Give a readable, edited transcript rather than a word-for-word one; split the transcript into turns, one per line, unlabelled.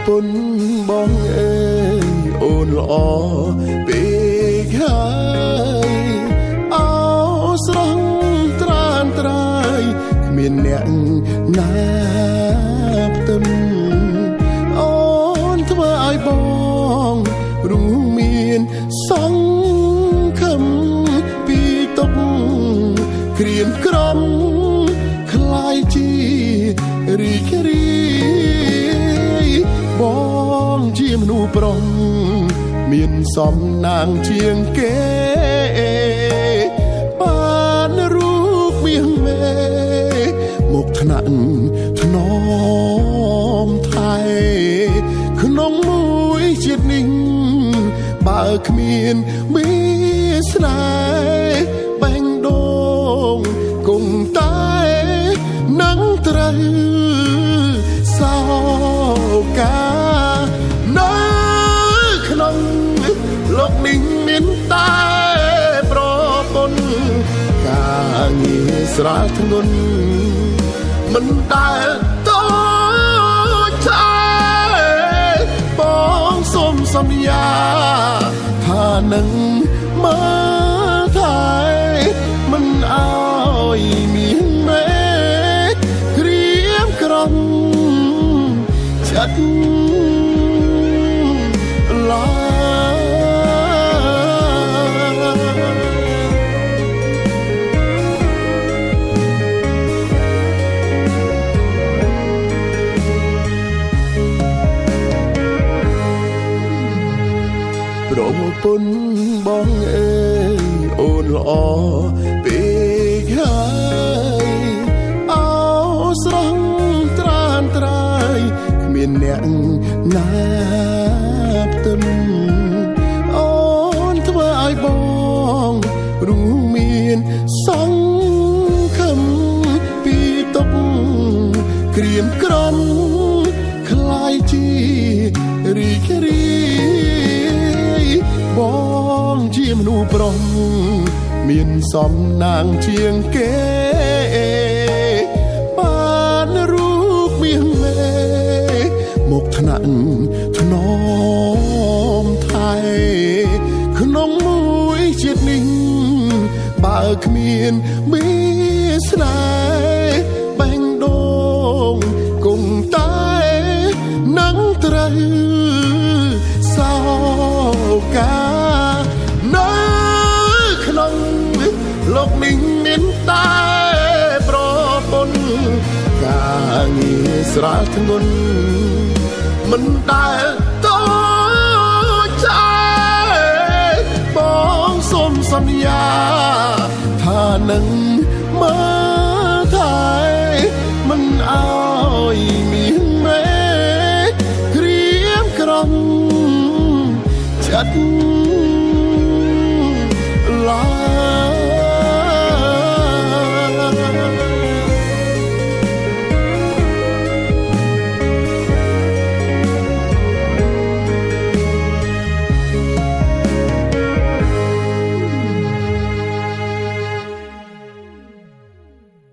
ពន្ធបងអើយអូនល្អពេកហើយអោស្រស់ត្រានត្រាយគ្មានអ្នកណាផ្ទឹមអូនធ្វើឲ្យបងរួមមានសង្ឃឹមពីទុកក្រៀមក្រំคล้ายជារីករាយបងជាមនុស្សប្រុសមានសំណាងជាងគេបានរូបមាសមេមកថ្នាក់ថ្នមថែក្នុងមួយជាតិនេះបើគ្មានមានស្នេហ៍បែងដងគង់តែនឹងត្រូវសោកានៅក្នុងលោកនេះមានតែប្រពន្ធការងារស្រាលធ្ងន់មិនដែលតូចឆ្អែបងសូមសន្យាថានឹងមើលថែមិនអោយមានមេក្រៀមក្រំចិត្តឡើយប្រពន្ធបងអើយអូនល្អពេកហើយអោស្រស់ត្រានត្រាយគ្មានអ្នកណាផ្ទឹមអូនធ្វើឲ្យបងរួមមានសង្ឃឹមពីទុកក្រៀមក្រំคล้ายជារីករាយបងជាមនុស្សប្រុសមានសំណាងជាងគេបានរូបមាសមេមកថ្នាក់ថ្នមថែក្នុងមួយជាតិនេះបើគ្មានមានស្នេហ៍បែងដងគង់តែនឹងត្រូវសោកានៅក្នុងលោកនេះមានតែប្រពន្ធការងារស្រាលធ្ងន់មិនដែលតូចឆ្អែបងសូមសន្យាថានឹងមើលថែមិនអោយមានមេក្រៀមក្រំចិត្ត